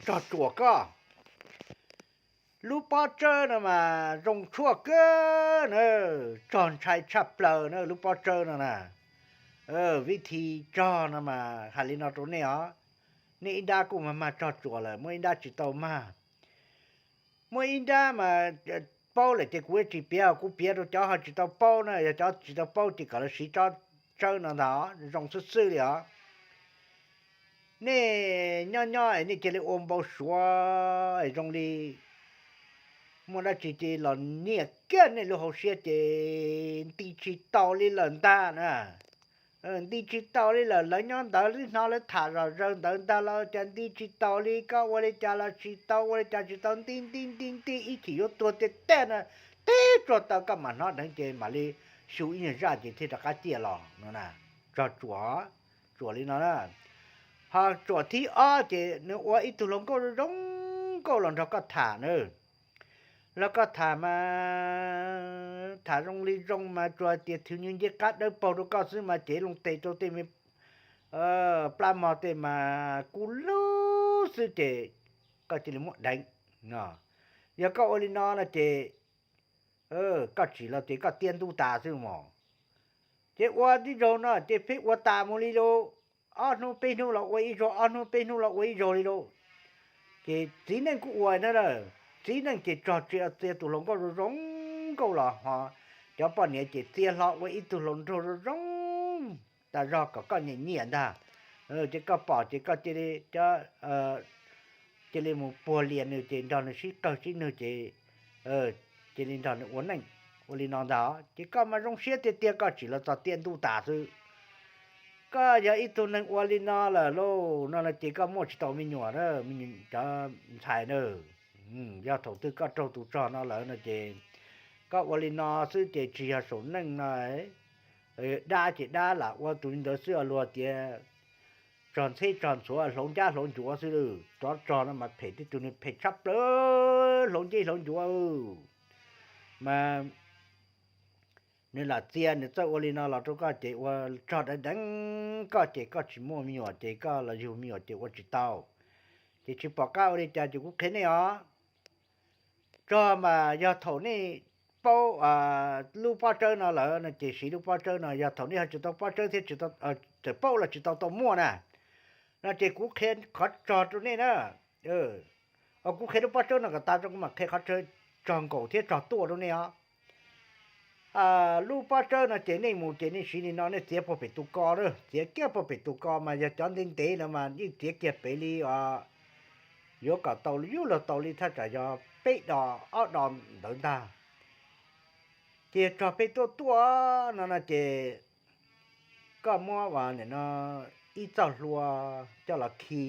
Tsog tsuam koj. Lub pob tsawb no mas zoo tshuaj kawg na, tsog ntshai tshaj plaws na lub pob tsawb no na. Vib thi tsog no mas hais li no rau nej os, nej ib nrab kuj mag mag tsog tsuam lawm, muaj ib nrab tsis tau mag. Muaj ib nrab mas paub lawm ces kuv tsis piav, kuv piav rau cov ho tsis tau paub na, yog cov tsis tau paub ces kom lawv siv tsob tsawb no ntag, zoo xwb xwb li os. Nej nyob nyob es nej cia li ua npau suav zoo li muaj dab tsi ces los nyiam kiag nej lub hauv siab ces nti tsis tau li lawm ntag na. Nti tsis tau li lawm, lawv nyob ntawd twb hnov lawv tham zom zaws ntawd ntag los cas nti tsis tau li, koj ua li cas los tsis tau, ua li cas tsis tau, nti nti nti nti ib chim yuav tuag tiag tiag na. Tib tsuag taw koj mam hnov dheev ces mam li xyu ib nyuag zaj ces thiaj rov qab ciaj los no na. Tsog tsuam, tsuam li no na. Ho tsuam thib ob ces nws ua ib tug hluas nkauj zoo nkauj los nrog koj tham na. Los koj tham mas tham zoo li zoo mas tsuas tias thwv nyuag ncej qab dawb paug rau koj xwb mas cev loo tes rau tej me plab mog tej mas kub lug xwb ces koj cia li muab deev. Yog koj ua li no no ces koj tsim los ces koj tiaj ntuj tas xwb mog. Ces ua tib zaug no ces pheej ua tas mus li lauj, ob hnub peb hnub los ua ib zaug, ob hnub peb hnub los ua ib zaug li lauj. Ces txiv neej kuj ua na, txiv neej ces tsog txia tus hluas nkauj zoo zoo nkauj los ho cov poj niam ces txia hlo ua ib tug hluas nraug zoo zoo tas zog kom koj nyiam nyiam ntag. Ces koj pom ces koj cia li cia li mus puag lias nws ces nrog nws sib qawg sib nwg ces cia li nrog nws ua neej. Ua li no ntag ces koj mas zoo siab tiag tiag, koj tsim los txog tiaj ntuj tas xwb. Koj yog ib tug neeg ua li no lawm lauj no no ces koj muaj tsis tau me nyuam, cov ntxhais na. Yog thaum twg koj raug tus tsog no lawm no ces koj ua li no xwb ces tsis yog saum neej no. Dab ces dab lam ua tus li ntawd xwb, luag tias tsog ntxheb tsog ntxhuav hlauv ncab hlauv ncuav xwb. Tsov tsog no mas phem, tib tug nws phem tshaj plaws, hlauv nceb hlauv ncuav mas nws lam txia nws txawj ua li no los rau koj ces ua tsog deev deev koj ces koj tsis muaj me nyuam ces koj los yug me nyuam ces ua tsis tau. Ces tsis pom qab ua li cas ces kuv qhia nej os. Tsog mas yog thaum nej paub lub pob tsawb no lawm no ces siv lub pob tsawb no, yog thaum nej ho tsis tau pob tsawb thiab txawm paub los tsis tau tau muaj na, no ces kuv qhia qhov tsog rau nej na. Kuv qhia lub pob tsawb no kom tas rau kuv mam qhia qhov tsog nkaum thiab tsog tuaj rau nej os. Lub pob tsawb no ces nej mus ces nej siv li no, nej txiav puag pem tus ko, txiav kiag puag pem tus ko mas yog cov ntev ntev lawm mas yeej txiav kiag pem li os. Yuav kom tau yug luag tau li thaj tsam yog peb dos ob dos ntawd ntag. Ces yog tsog pheej tuaj tuaj no no ces koj muab ua nim no ib txoj hlua coj los khi,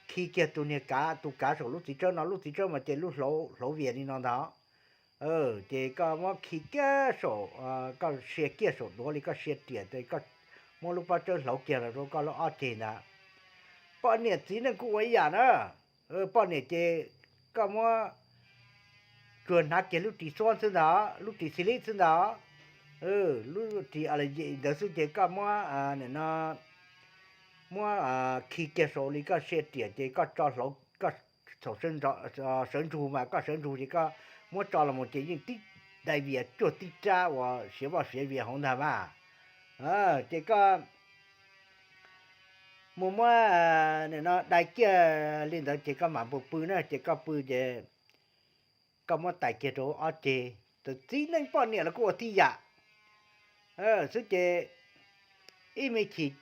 khi kiag tus niag kav, tus kav saum lub txiv tsawb no, lub txiv tsawb mas ces lub hlauv vias li no ntag. Ces koj muab khi kiag saum, koj sia kiag saum duav li koj sia riam ces koj muab lub pob tsawb hlauv kiag los rau koj lub ob ceg ntag. Poj niam txiv neej kuj ua ib yam na. Poj niam ces koj muab tsuag hnav kiag lub ris xuab xwb ntag, lub ris xi lib xwb ntag, lub ris a la yim ntawd xwb ces koj muab nim no muab khi kiag saum li koj sia riam ces koj tso hlauv, koj thaum sawv ntsug mas koj sawv ntsug ces koj muab tso los mus ces yeej tib dai vias cuag tib rab uas siav vaj siav vias hauv ntag mas. Ces koj mus muab nim no dai kiag li ntawd ces koj mam mus pw na, ces koj pw ces koj muab tais kiag rau ob ceg. Txawm txiv neej poj niam los kuj ua tib yam xwb ces ib me chim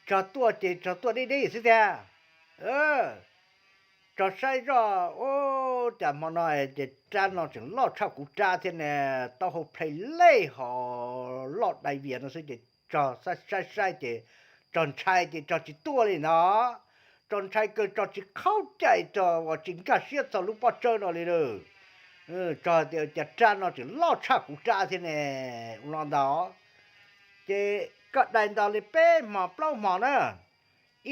tsog tuaj ces tsog tuaj deb deb xwb tiag. Tsog saib zoj, ub, cas hmo no ces rab no tseem loj tshaj kuv rab thiab ne, taub hau plhe lej ho loj dai vias no xwb ces tsog saib saib ces tsog ntshai ces tsog tsis tuaj li ntag. Tsog ntshai kawg, tsog tsis khaub cai, tsog uas tsis nkag siab txog lub pob tsawb no li lawm. Tsog tias cas rab no tseem loj tshaj kuv rab thiab ne, ua li ntawd. Ces koj dai ntau li peb hmo plaub hmo na,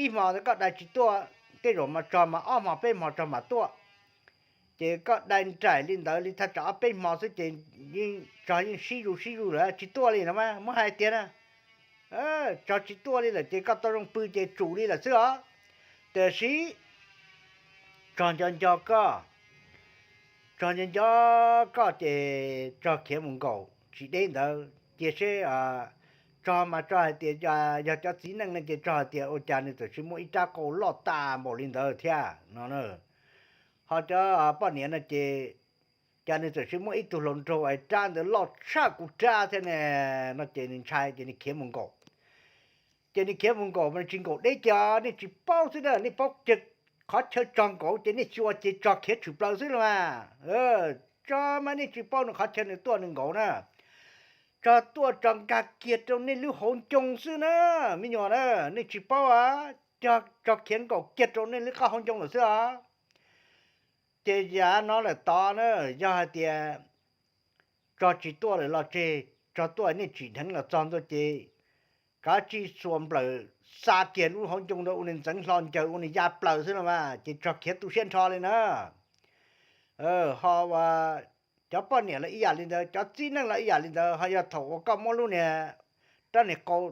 ib hmo koj dai tsis tuaj, tej zaum mas tsog mas ob hmo peb hmo tsog mam tuaj. Ces koj dai nraim li ntawd li thaj tsam ob peb hmo xwb ces yeej tsog yeej sib zus sib zus lawm tsis tuaj li no mas muab hais tiag na. Tsog tsis tuaj li lawm ces koj tau zoo pw ces tsum li lawm xwb os. Tiam sis Tsog nco nco koj, tsog nco nco koj ces tsog khiav mus nkaum tsis deb ntawd cia seb. Tsog mas tsog hais tias yog cov txiv neej no ces tsog hais tias ua cas nws txawm sis muaj ib rab qau loj tas npaum li ntawd thiab no. Ho cov poj niam no ces cas nws txawm sis muaj ib tug hluas nraug es rab ntawd loj tshaj kuv rab thiab ne no ces nws ntshai ces nws khiav mus nkaum. Ces nws khiav mus nkaum mas nws tsis nkaum deb kiag, nej tsis paub xwb na, nej paub qhov chaw tsog nkaum ces nej xyuas ces tsog khiav tshwm plaws xwb los mas. Tsog mas nej tsis paub nws qhov chaw nws tuaj nws nkaum na. Tsog tuaj tsog nkag kiag rau nej lub hauv ncoo xwb na, me nyuam na, nej tsis paub a, tsog khiav nkaum kiag rau nej lub qab hauv ncoo lawm xwb os. Ces yav no lawm tod na, yog hais tias tsog tsis tuaj lawm los tseg, tsog tuaj nej tsim dheev los txog ntua ces kav tsij xuas nplawm xa kiag lub hauv ncoo ntawd ua nws ntxeev hlo ncaws ua nws ya plaws xwb no mas ces tsog khiav tu siab nrho li na. Ho cov poj niam los ib yam li ntawd, cov txiv neej los ib yam li ntawd, ho yog thaum uas koj muab lub niag rab niag qau,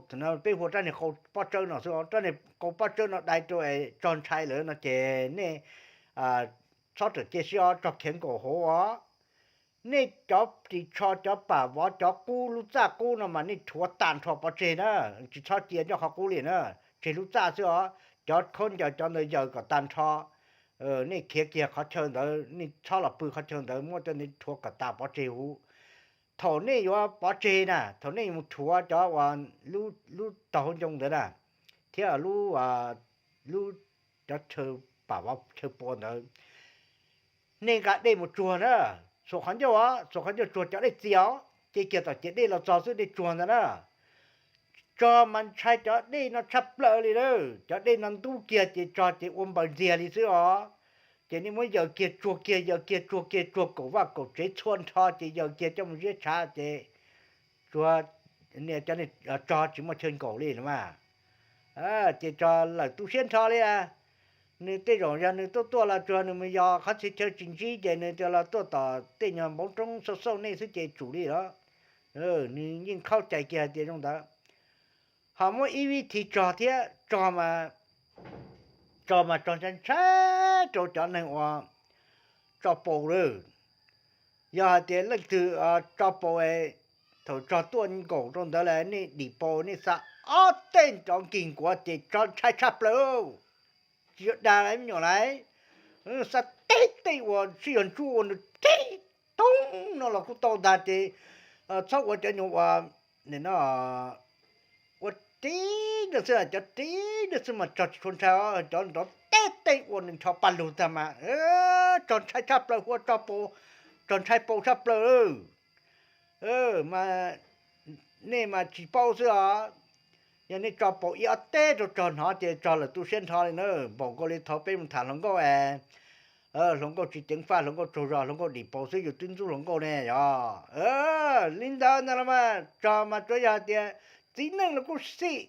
peb hu rab niag qau pob tsawb no xwb, rab niag qau pob tsawb no dai rau es tsog ntshai lawm no ces nej txhob ram cia siab os, tsog khiav nkaum hauv os. Nej cov ris tsho, cov pam vov, cov qub, lub txaj qub no mas nej rhuav tag nrho pov tseg na, tsis txhob cia nyob qhov qub li na, tseg lub txaj xwb os. Cov khaub ncaws cov ntawd yaws kom tag nrho. Nej khiav kiag qhov chaw ntawd, nej txhob los pw qhov chaw ntawd, muab cov ntawd rhuav kom tas pov tseg huv. Thaum nej yuav pov tseg na, thaum nej mus rhuav cov uas lub tog hauv ncoo ntawd na, thiab lub, lub, cov chaw pam vov chaw pua ntawd, nej nqa dej mus tsuag na, xuas qhov ncauj, xuas qhov ncauj tsuag cov dej txias os, ces kiag tom ciav dej los txog xwb dej tsuag ntawd na. Tsog mas ntshai cov dej no tshaj plaws li na, cov dej no ntub kiag ces tsog ces ua npaws ntxiag li xwb os. Ces nej muab yaws kiag tsuag kiag, yaws kiag tsuag kiag, tsuag kaum vaj kaum tsev txhua nrho ces yaws kiag coj mus ziab tshav ces tsuag, cov tsog tsis muaj chaw nkaum li no mas. Ces tsog lawm tu siab nrho li. Nws tej zaum yog nws tuaj tuaj los tsuag nws mus yos qhov txhia chaw tsis ntsib ces nws tias los tuaj tom tej nyuag npoo roob xauj xauj nej xwb ces tsum li los. Nws yeej khaub cai kiag hais tias zoo ntawd. Ho muab ib vib thi tsog thiab, tsog mas, tsog mas tsog ntshai ntshai rau cov neeg uas tso paus lawm. Yog hais tias leej twg tso paus, thaum tsog tuaj nkaum rau ntawd lawm nej dim paus nej xa ob tej nrov nkig nkuav ces tsog ntshai tshaj plaws. Tsis yog dag lawm me nyuam lawm, xa tej tej uas sib yog ntsuab ua nws tib toob no los kuj tau ntag ces txhob ua cov nyuag uas no ua tib no xwb, cov tib no xwb mas tsog tsis tshua ntshai os, cov nrov tej tej ua nws nrho paj lug tag mas tsog ntshai tshaj plaws, hu ua tsog paus, tsog ntshai paus tshaj plaws. Mas nej mas tsis paub xwb os. Yog nej tso paus ib ob teb rau tsog hnov ces tsog lawm tu siab nrho li na. Npaum nkaus li thaum peb mus tham hluas nkauj es hluas nkauj tsis ceev faj, hluas nkauj tsaug zog, hluas nkauj dim paus xwb yus twb ntxub hluas nkauj ne yog. Li ntawd ntag los mas tsog mas tsuas yog hais tias txiv neej los kuj xij,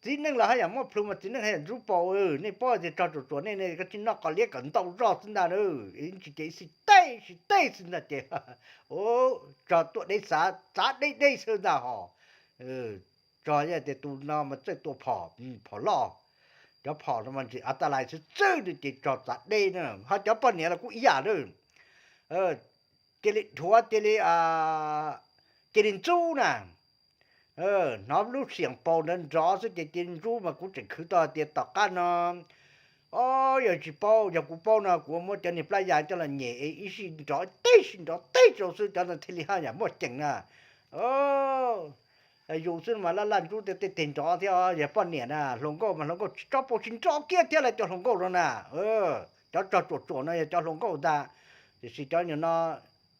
txiv neej los haj yam muaj plhu mas txiv neej haj yam ntxub paus. Nej paub tias tsog tsuam tsuam nej, nej koj tsis noj qos liab kom ntau zoj xwb ntag na. Tsis ces ib xij teb xij teb xwb ntag ces tsog tuaj deb xav txav deb deb xwb ntag hos. Tsog yog tias tus no mas txawj tua phom, phom loj, cov phom no mas ntsis av taj lais xwb txwb ces tsog txav deb na. Ho cov poj niam los kuj ib yam na, cia li dhuav, cia li, cia li ntxub na. Hnov lub xiam paus ntawd nrov xwb ces cia li ntxub mas kuv tseem khwv tau hais tias tom qab no, o, yog tsis paub, yog kuv paub no kuv muab cov niag plab ya coj los nyem es ib sij nrov teb sij nrov teb rau xwb cov ntawd thiaj li haj yam muaj ceem na. Yus xwb mas laj laj ntxub tej teg nrov thiab. Yog poj niam na, hluas nkauj mas hluas nkauj tsis tso paus tsis nrov kiag thiab lawv cov hluas nkauj no na. Cov tsog tsuam tsuam no yog cov hluas nkauj ntag, tiam sis cov nyuag no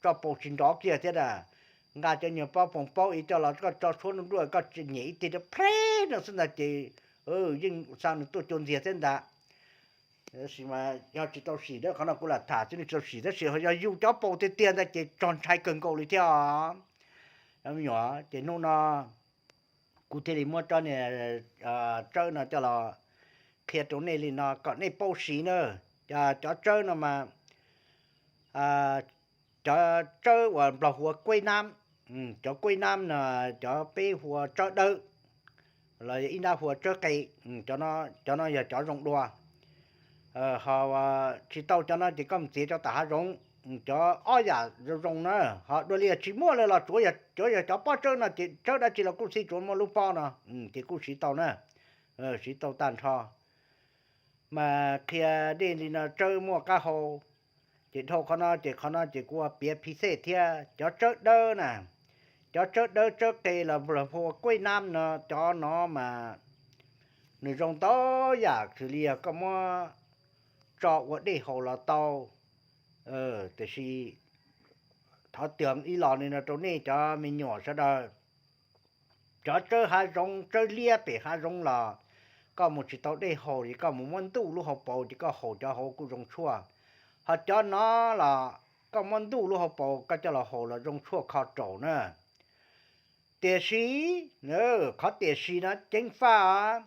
tso paus tsis nrov kiag thiab na. Nqa cov nyuag pob poos paub ib co los koj tso tshuab nruj nruj koj nyem ib teg rau pleb no xwb ntag ces yeej xa nws tuaj cua ntxiag thiab ntag. Tab sis mas yog tsis tau sim, qhov no kuv lam tham xwb, tsis tau sim, tab sis yog yus cov paus tiag tiag ntag ces tsog ntshai kawg nkaus li thiab os. Me nyuam, ces hnub no kuv thiaj li muab tsob niag tsawb no coj los qhia rau nej li no kom nej paub siv na. Cov tsawb no mas cov tsawb uas Nplog hu ua kueb nab, cov kueb nab no cov peb hu ua tsawb dawb, los ib nrab hu ua tsawb qe, cov no yog cov zoo dua. Ho tsis tau cov no ces koj mus txiav cov tom hav zoov, cov ob yam zoo zoo na. Ho dua li tsis muaj li los tsuav yog cov pob tsawb no ces tsawb dab tsi los kuj txhij tsuav muaj lub pob no, ces kuj siv tau na, siv tau tag nrho. Mas qhia dej li no tsawb muaj qab hau. Ces dhau qhov no ces qhov no ces kuv piav phiv xej thiab cov tsawb dawb na, cov tsawb dawb tsawb qe los hu ua kuj nam no, cov no mas nws zoo ntau yam, xws li yog koj muab tso ua dej haus los tau. Tiam sis thov tias ib los li no rau nej cov me nyuam sawv daws, cov tsawb hav zoov tsawb liab pem hav zoov los koj mus tsis tau dej haus ces koj mus muab ntuj lub hauv paus ces koj haus cov hauv kuj zoo tshuaj. Ho cov no los koj muab ntuj lub hauv paus koj coj los haus los zoo tshuaj kho raum na. Tiam sis, qhov tiam sis no ceev faj,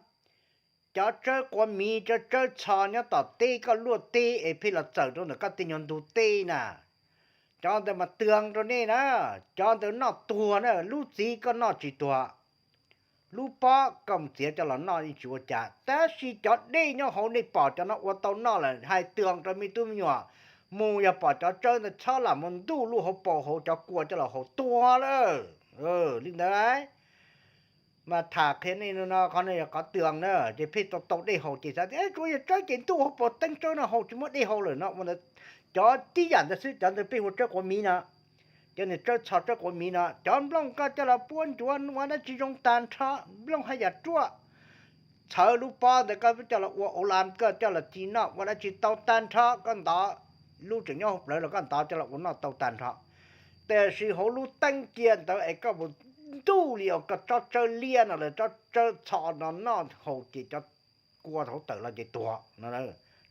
cov tsawb quav miv, cov tsawb txho nyob tom teb koj luaj teb es pheej los txawm rau ntawm koj tej nyuag ntug teb na, cov ntawd mas tiag rau nej na, cov ntawd noj tuag na, lub txiv koj noj tsis tuag, lub pob koj mus txiav coj los noj yeej tsis ua cas, tab sis cov dej nyob hauv nej pom cov no ua tau noj lawm, hais tias rau me tub me nyuam mus yog pom cov tsawb ntawd txhob lam mus ntuj lub hauv paus haus cov kua coj los haus tuag lawm. Li ntawd mas tham qhia nej no, qhov no yog qhov tiag na, ces pheej tau tau dej haus ces xav tias tsuas yog tsawb ces ntuj hauv paus teeb tsawb no haus tsis muaj dej haus lawm no ua ntawd. Cov tib yam ntawd xwb, cov ntawd peb hu ua tsawb quav miv no, cov niag tsawb txho tsawb quav miv no, cov nplooj koj coj los puab ncuav ua dab tsi zoo tag nrho, nplooj haj yam ruaj, txhawv lub pob ntawd koj coj los ua ua la, koj coj los ci noj ua dab tsi tau tag nrho, koj ntov lub tseem nyob hauv plawv los koj ntov coj los ua noj tau tag nrho. Tiam sis hauv lub teeb cia ntawd es koj mus ntuj li os, koj tsob tsawb liab no lawm, tsob tsawb txho no noj haus ces cov kua hauv tawm los ces tuag no.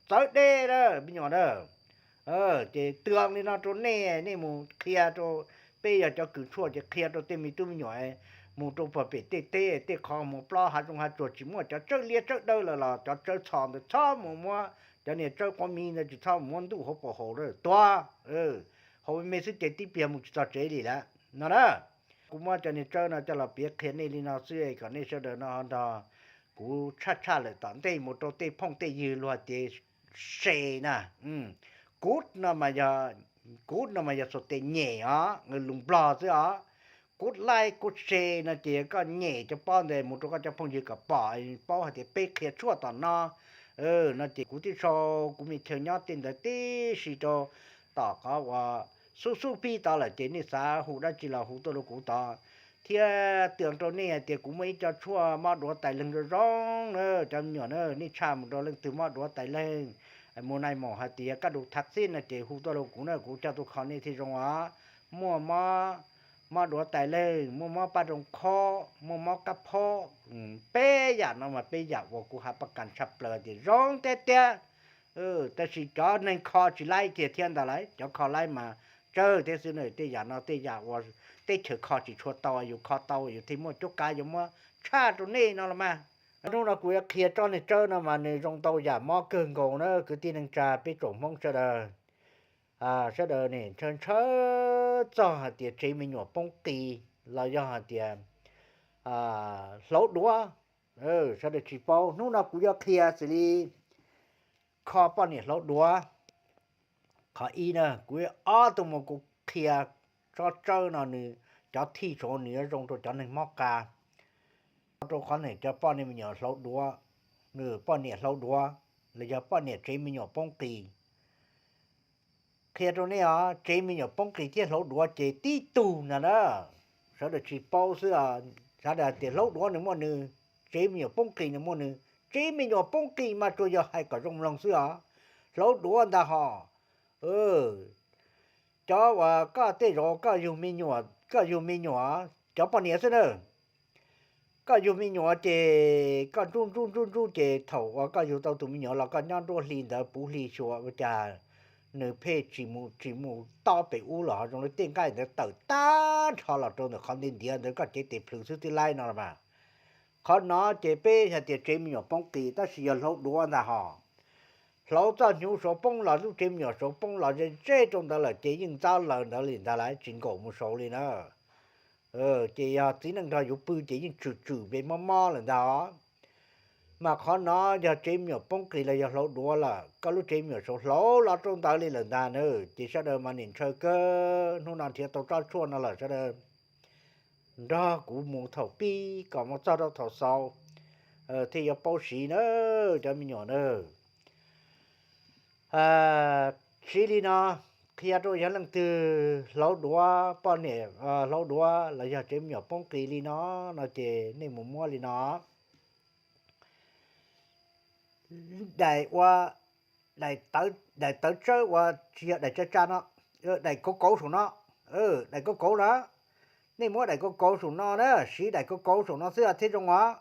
Txawv dej na me nyuam na. Ces tiag li no rau nej, nej mus qhia rau, peb yog cov kws tshuaj ces qhia rau tej me tub me nyuam mus rau puag pem tej teb tej qhov mus plob hav zoov hav tsuag tsis muaj cov tsawb liab tsawb dawb lawm los cov tsawb txho ntawd txhob mus muab, cov niag tsawb quav miv ntawd tsis txhob mus muab ntuj hauv paus haus lawm tuag. Haus me me xwb ces tib pliag mus tsis txog tsev li lawm no na. Kuv muab cov niag tsawb no coj los piav qhia nej li no xwb kom nej sawv daws no nrog kuv tshaj tshaj lawm tom ntej mus rau tej phooj tej ywg luag hais tias se na. Kuv no mas yog, kuv no mas yog xuas tes nyem os, lus Nplog xwb os. Kuv laij kuv se no ces koj nyem cov pob ntawd mus rau koj cov phooj ywg kom pom paub hais tias peb qhia tshuaj tom no. No ces kuv twb sau kuv me chaw nyob tej ntawd tib si rau tom qhov uas xub xub pib tod lawm ces nej xav hu dab tsi los hu tuaj rau kuv tod. Thiab tias rau nej hais tias kuv muaj ib co tshuaj mob duav tais leeg zoo zoo na, cov me nyuam na, nej tshaj mus rau leej twg mob duav tais leeg, mus nai maum hais tias kaj dus thav xib no ces hu tuaj rau kuv na, kuv coj tuaj kho nej thiaj zoo os. Muaj mob, mob duav tais leeg, muaj mob paj nroog khob, muaj mob kab phob, peb yam no mas peb yam uas kuv hais paj kas tshaj plaws tias zoo tiag tiag. Tab sis cov neeg kho tsis laib kiag thiab ntag lauj, cov kho laib mas tsawg thiab xwb na. Tej yam no tej yam uas teb chaws kho tsis tshua tau, yus kho tau yus thiaj muaj cuab kav yuav muab tshaj rau nej no los mas. Hnub no kuv yuav qhia tsob niag tsawb no mas nws zoo ntau yam mob kawg nkaus na kwv tij neej tsa peb tsoom Hmoob sawv daws. Sawv daws ne ntshaw ntshaw txog hais tias tsev me nyuam poob qis los yog hais tias hlauv duav, sawv daws tsis paub. Hnub no kuv yuav qhia xws li kho poj niam hlauv duav. Qhov ib na, kuv ob tug mus kuv qhia tsob tsawb no nws, cov thij tso nws yuav zoo rau cov neeg mob qa, rau qhov niag cov poj niam me nyuam hlauv duav, nws poj niam hlauv duav los yog poj niam tsev me nyuam poob qis. Qhia rau nej os, tsev me nyuam poob qis thiab hlauv duav ces tib tug ntag na. Sawv daws tsis paub xwb os, sawv daws tias hlauv duav nws muaj nws, tsev me nyuam poob qis nws muaj nws. Tsev me nyuam poob qis mas tsuas yog hais kom zoo mloog xwb os, hlauv duav ntag hos. Cov uas koj tej zaum koj yug me nyuam, koj yug me nyuam, cov poj niam xwb na, koj yug me nyuam ces koj ntsub ntsub ntsub ntsub ces thaum uas koj yug tau tus me nyuam los koj nyob nruab hli ntawd puv hli xyuas ua cas nws pheej tsis mus, tsis mus tob pem ub los ho zoo li tej nqaij ntawd tawm tag nrho los rau ntawm qhov nti ntiav ntawd koj cev tes plhws xwb twb laib no los mas. Qhov no ces peb hais tias tsev me nyuam poob qis tab sis yog hlauv duav ntag hos. Hlauv txoj hnyuv suav poob los lub tsev me nyuam suav poob los ze ze rau ntawd lawm ces yeej ntxob laws ntawd li ntag lauj, tsis nkaum mus saud li na. Ces yog txiv neej nrog yus pw ces yeej tswm tswm pes mob mob lawm ntag os. Mas qhov no yog tsev me nyuam poob qis los yog hlauv duav lawm, koj lub tsev me nyuam saud hlauv los rau ntawd li lawm ntag na. Ces sawv daws mas nim ntshaw kawg, hnub no nrhiav tau tsob tshuaj no lawm sawv daws nrog kuv mus thaum pib kom mus txog rau thaum xaus thiaj yuav paub siv na cov me nyuam na. Siv li no, qhia rau yog leej twg hlauv duav, poj niam hlauv duav los yog tsev me nyuam poob qis li no, no ces nej mus muab li no. Daim ua, daim tawv tsawb uas tsis yog daim tsa tsa no, daim kauv kauv saum no, daim kauv kauv na. Nej muab daim kauv kauv saum no na, siv daim kauv kauv saum no xwb thiaj zoo os.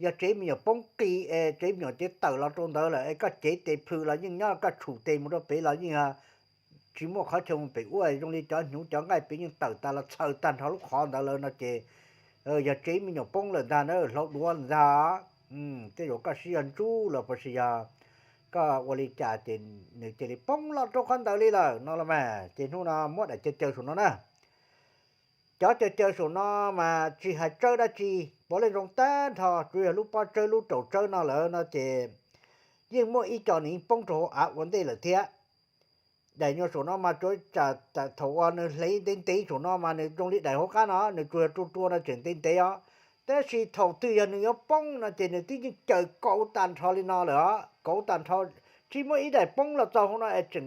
Yog tsev me nyuam poob qis es tsev me nyuam ces tawm los rau ntawd lawm es koj cev tes plhws los yeej nyob, koj tshum tes mus rau pem los yeej tsis muaj qhov chaw mus pem ua, zoo li cov hnyuv cov nqaij pem yeej tawm tas los txhaws tag nrho lub qhov ntawd lawm no ces yog tsev me nyuam poob lawm ntag na, hlauv duav lawm ntag. Tej zaum koj siv yog ntsuj los puas sis yog koj ua li cas ces nws cia li poob los rau qhov ntawd li lawm no los mas. Ces hnub no muab daim caw caw saum no na. Cov caw caw saum no mas tsis hais tsawb dab tsi, puav leej zoo tag nrho, tsuas yog lub pob tsawb lub raum tsawb no lawm no ces yeej muaj ib co nws yeej poob rau hauv av ua ntej lawm thiab. Daim nyuag saum no mas tsuas tsam thaum uas nws hle ntev ntev saum no mas nws zoo li daim hauv qab no, nws tsuas yog rua rua no tseem ntev ntev os. Tab sis thaum twg yog nws yuav poob no ces nws twb yeej caws kauv tag nrho li no lawm os, kauv tag nrho, tsis muaj ib daim poob los txog hauv no es tseem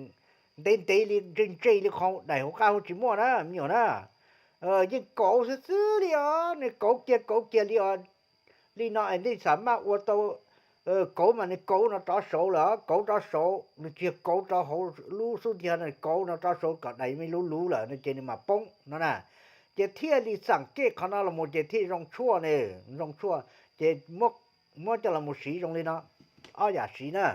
ntev ntev li ntse ntse li qhov daim hauv qab hauv tsis muaj na me nyuam na. Yeej kauv xwb xwb li os, nws kauv kiag kauv kiag li os. Li no es nej xav maj ua tau kauv mas nws kauv no rov saud lawm, kauv rov saud, nws tsis yog kauv rov hauv lub xub ntiag, nws kauv no rov saud kom daim me luv luv lawm no ces nws mam poob no na. Ces thiaj li xam kej qhov no los mus ces thiaj zoo tshuaj ne, zoo tshuaj. Ces muab coj los mus siv zoo li no, ob yam siv na.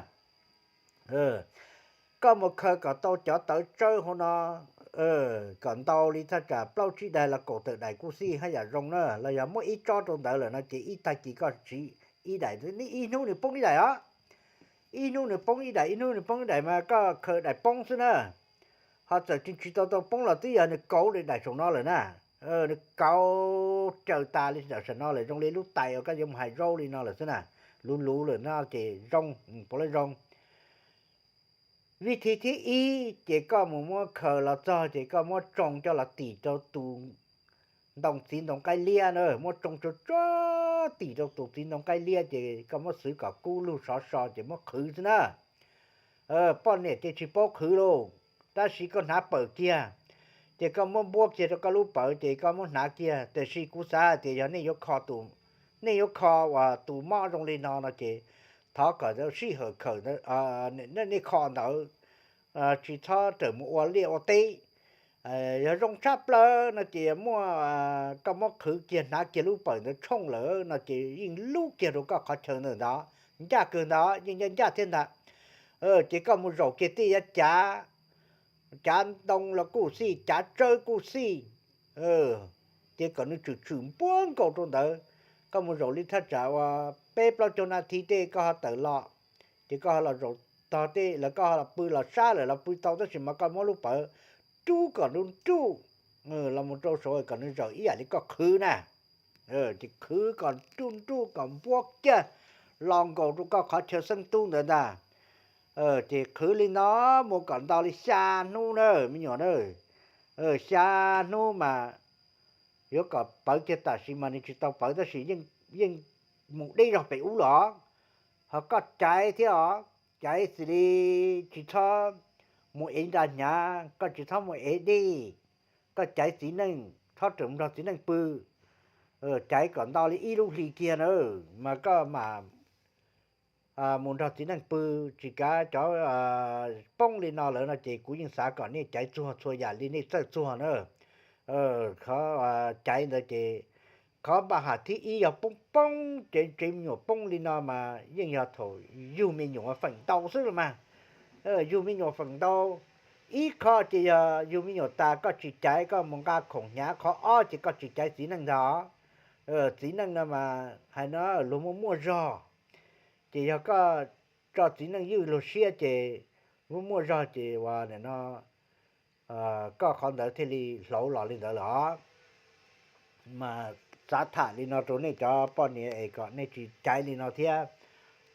Koj mus khaws kom tau cov tawv tsawb hauv no, kom ntau li thaj tsam plaub tsib daim los kaum tawm daim kuj xij haj yam zoo na, los yog muaj ib tsob rau ntawd lawm no ces ib tag kis koj siv ib daim, ib hnub nws poob ib daim os. Ib hnub nws poob ib daim, ib hnub nws poob ib daim mas koj khaws daim poob xwb na. Ho txawm tsis tsis tau tau poob los twb yog nws kauv li daim saum no lawm na. Nws kauv caws tas li daim saum no lawm, zoo li lub tais uas koj yuav mus hais zaub li no lawm xwb na, luv luv lawm no ces zoo, puav leej zoo. Vij thij thib ib ces koj mus muab khaws los txog ces koj muab tsoo coj los tim rau tus ntoo txiv ntoo qaib liab na, muab tsoo tsuag tsuag tim rau tus txiv ntoo qaib liab ces koj muab xwv kom kub lug sov so ces muab qhwv xwb na. Poj niam ces tsis paub qhwv lauj, tab sis koj hnav pawg kiag, ces koj muab npuab kiag rau koj lub pawg ces koj muab hnav kiag. Tiam sis kuv xav hais tias yog nej yuav kho tus, nej yuav kho uas tus mob zoo li no no ces thov kom sij hawm khawm nej kho ntawd, tsis txhob rawm mus ua liaj ua teb. Yog zoo tshaj plaws no ces muaj, koj muab qhwv kiag hnav kiag lub pawg ntawd tshooj lawm no ces yeej lub kiag rau koj qhov chaw ntawm ntawd, ncaj kawg ntawd, yeej ncaj ncaj thiab ntag. Ces koj mus zaum kiag tej yav cav, cav ntoo los kuj xij, cav tsawb kuj xij, ces kom nws tswm tswm npuab nkaus rau ntawd. Koj mus zaum li thaj tsam uas peb plaub caug nas this tej koj ho tawm los, ces koj ho los zaum tog tej lawv, koj ho los pw los sab lawm los pw tau, tab sis mas koj muab lub pawg rub kom nruj nruj los mus rau saud kom nws zawm ib yam li koj qhwv na. Ces qhwv kom nruj nruj kom npuab kiag los nkaus rau koj qhov chaw xeeb tub ntawd ntag. Ces qhwv li no mus kom ntau li xya hnub na me nyuam na. Xya hnub mas yuav kom pawv kiag tam sim mas nws tsis tau pawv tab sis yeej mus deb zog pem ub los. Ho koj caiv thiab os, caiv xws li tsis txhob mus ev nra hnyav, koj tsis txhob mus ev dej, koj caiv txiv neej, txhob rawm mus nrog txiv neej pw. Caiv kom ntau li ib lub hli kiag na, mas koj mam mus nrog txiv neej pw. Tsis kav cov poob li no lawm no ces kuv yeej xav kom nej caiv txuag txhua yam li nej txawj txuag na. Qhov caiv ntawd ces qhov npaj ham thib ib yog poob poob, ces tsev me nyuam poob li no mas yeej yog thaum yug me nyuam feem ntau xwb los mas. Yug me nyuam feem ntau, ib qho ces yog yug me nyuam tas koj tsis caiv, koj mus nqa khoom hnyav, qhov ob ces koj tsis caiv txiv neej ntag. Txiv neej no mas hais no luag muaj muaj zog, ces yog koj tso txiv neej ywj luag siab ces muaj muaj zog ces uas nim no koj qhov ntawd thiaj li hlauv los li ntawd lawm os. Mas xav tham li no rau nej cov poj niam es kom nej tsis caiv li no thiab.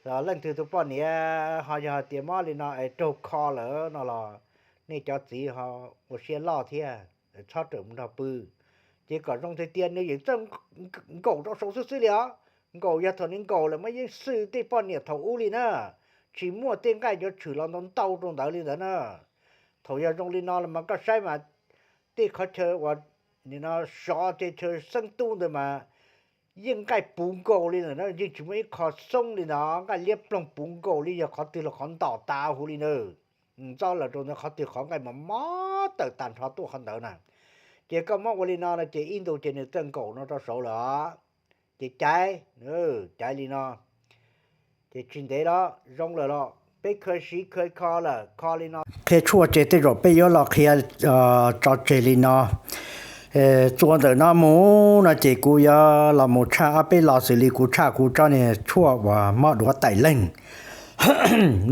leej twg tus poj niam ho yog hais tias mob li no es raug kho lawm no los nej cov txiv ho ua siab loj thiab, txhob rawm mus nrog pw. Ces kom zoo tiag tiag nws yeej txawj nkaum rau saud xwb xwb li os. Nkaum yog thaum nws nkaum lawm mas yeej xwm tej poj niam thaum ub li na, tsis muaj tej nqaij cov tshwm los ntau ntau rau ntawd li ntawd na. Thaum yog zoo li no los mas koj saib mas tej qhov chaw uas nim no sov tej chaw xeeb tub ntawd mas yeej nqaij puv nkaus li ntawd na, yeej tsis muaj ib qho xoob li ntawd, nqaij liab ploog puv nkaus li yog qhov twg los qhov ntom tas huv li na. Ntxob lawm rau ntawd qhov twg qhov nqaij mas mob tawm tag nrho tuaj qhov ntawd na. Ces koj muab ua li no no ces ib ntus ces nws txawj nkaum no rau saud lawm os. Ces caiv, caiv li no. Ces tsis ntev los zoo lawm los peb khaws siv khaws kho lawm, kho li no. Qhia tshuaj tseg tej zaum peb yuav los qhia tso tseg li no. Txuas ntawm no mus no ces kuv yuav los mus tshaj ob peb lo xws li kuv tshaj kuv tsob niag tshuaj uas mob duav tais leeg.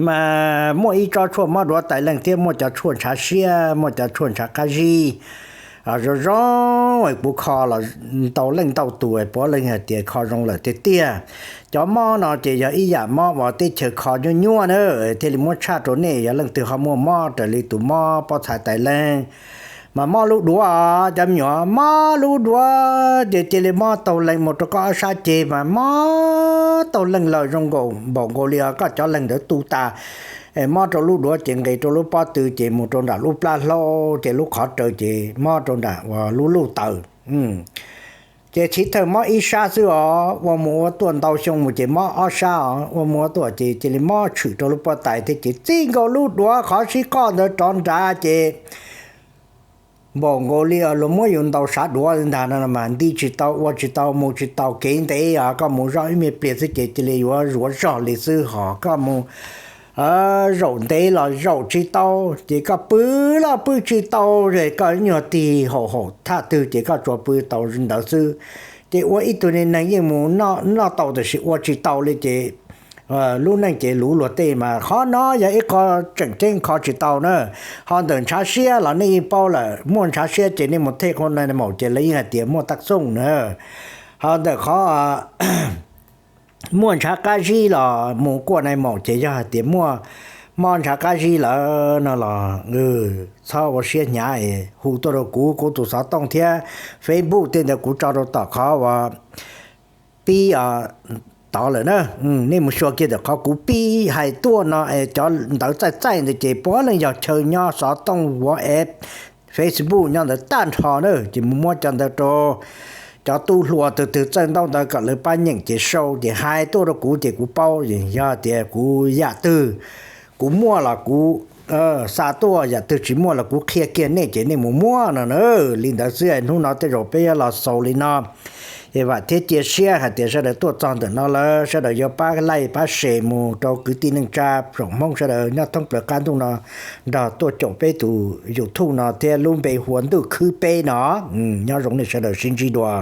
Mas muaj ib tsob tshuaj mob duav tais leeg thiab muaj cov tshuaj ntshav siab, muaj cov tshuaj ntshav qab zib. Zoo zoo es kuv kho los ntau leej ntau tus puav leej hais tias kho zoo lawm tiag tiag. Cov mob no ces yog ib yam mob uas teb chaws kho nyuaj nyuaj na, thiaj li muab tshaj rau nej, yog leej twg ho muaj mob raws li tus mob pob txha tais leeg. Mas mob lub duav, cov me nyuam, mob lub duav ces cia li mob taug leeg mus rau koj ob sab ceg mas mob taug leeg lawm zoo nkaus npaum nkaus li os koj cov leeg ntawd tu tas. Mob rau lub duav ces nqis rau lub pob tw ces mus rau nram lub plab hlaub ces lub qhov raws ces mob rau nram uas lub luj taws. Ces chiv thawj mob ib sab xwb os, ua mus ua tuaj ntau xyoo mus ces mob ob sab os, ua mus ua tuaj ces cia li mob tshwm rau lub pob tais thiab ces txij nkaus lub duav qhov sib qoj ntawd rov nrad ces npaum nkaus li luag muab yus ntaus sav duav ntag no mas nti tsis tau, ua tsis tau, mus tsis tau, kev ntev os, koj mus zoj ib me pliag xwb ces cia li yuav zuav zog li xwb hos koj mus zaum ntev los zaum tsis tau, ces koj pw los pw tsis tau, koj nyuag tig haum haum thaj twg ces koj tsuas pw tau ntawd xwb. Ces ua ib tug neeg yeej mus noj tau tab sis ua tsis tau li ces lub neej ces luv luag tej mas qhov no yog ib qho tseem ceeb kho tsis tau na. Ho ntawm ntshav siab los nej yeej paub lawm, muaj ntshav siab ces nej mus thej qhov nai maum ces lawv yeej hais tias muaj taj xooj na. Ho ntawm qhov muaj ntshav qab zib los mus kuaj nai maum ces yog hais tias muaj mob ntshav qab zib lawm no los txhob ua siab hnyav es hu tuaj rau kuv, kuv tus xov tooj thiab Facebook tej ntawd kuv tso rau tom qhov uas pib tod lawm na. Nej mus xyuas kiag ntawm qhov kuv pib hais tuaj no es cov ntawv txaij txaij ntawd ces puav leej yog chaw nyob xov tooj WhatsApp Facebook nyob ntawd tag nrho na, ces mus muab cov ntawd rau cov tub hluas tus twg txawj ntaub ntawv kom lawv pab nyeem ces sau ces hais tuaj rau kuv ces kuv paub. Yog tias kuv yam twg kuv muaj los kuv xa tuaj, yam twg tsis muaj los kuv qhia kiag nej ces nej mus muab no na. Li ntawd xwb, hnub no tej zaum peb yuav los xaus li no. Es vam thiab cia siab hais tias sawv daws tuaj txog ntawm no lawm sawv daws yuav pab like pab share mus rau kwv tij neej tsa tsoom Hmoob sawv daws nyob thoob plaws qab ntuj no nrog tuaj caum peb tus YouTube no thiab lub npe hu ua Ntuj Khwb Peb no. Nyob zoo nej sawv daws sib ntsib dua.